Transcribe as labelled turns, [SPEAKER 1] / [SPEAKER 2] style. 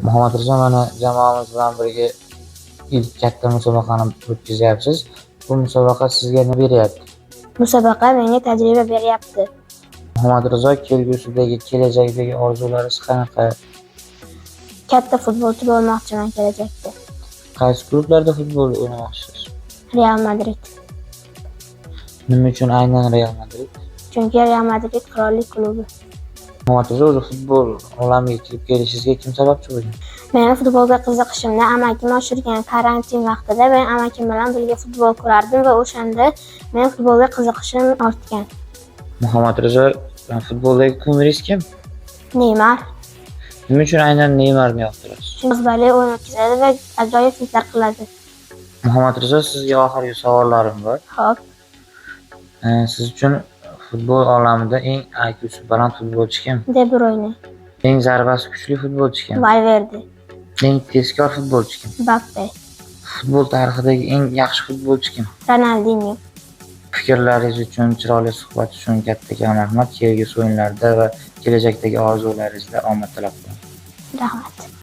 [SPEAKER 1] Muhammad Rizo, mana jamoamiz bilan birga ilk katta musobaqani o'tkazyapsiz. Bu musobaqa sizga nima beryapti?
[SPEAKER 2] Musobaqa menga tajriba beryapti.
[SPEAKER 1] Muhammad Rizo, kelgusidagi, kelajakdagi orzularingiz qanaqa?
[SPEAKER 2] Katta futbolchi bo'lmoqchiman kelajakda.
[SPEAKER 1] Qaysi klublarda futbol o'ynamoqchisiz?
[SPEAKER 2] Real Madrid.
[SPEAKER 1] Nima uchun aynan Real Madrid?
[SPEAKER 2] Chunki Real Madrid qirollik klubi.
[SPEAKER 1] Muhammad Rizo, o'zi futbol olamiga kirib kelishingizga kim sababchi bo'lgan?
[SPEAKER 2] Meni futbolga qiziqishimni amakim oshirgan. Karantin vaqtida men amakim bilan birga futbol ko'rardim va o'shanda men futbolga qiziqishim ortgan.
[SPEAKER 1] Muhammad Rizo, futboldagi kumiringiz kim?
[SPEAKER 2] Neymar.
[SPEAKER 1] Nima uchun aynan Neymarni yoqtirasiz?
[SPEAKER 2] Jozibali o'yin o'tkazadi va ajoyib fintlar qiladi.
[SPEAKER 1] Muhammad Rizo, sizga oxirgi savollarim bor.
[SPEAKER 2] Xo'p.
[SPEAKER 1] Siz uchun futbol olamida eng IQsi baland futbolchi kim?
[SPEAKER 2] De Bruyne.
[SPEAKER 1] Eng zarbasi kuchli futbolchi kim?
[SPEAKER 2] Valverde.
[SPEAKER 1] Eng tezkor futbolchi kim?
[SPEAKER 2] Mbappe.
[SPEAKER 1] Futbol tarixidagi eng yaxshi futbolchi kim?
[SPEAKER 2] Ronaldinho.
[SPEAKER 1] Fikrlaringiz uchun, chiroyli suhbat uchun kattakon rahmat. Kelgusi o'yinlarda va kelajakdagi orzularingizda omad tilab qolaman.
[SPEAKER 2] Rahmat.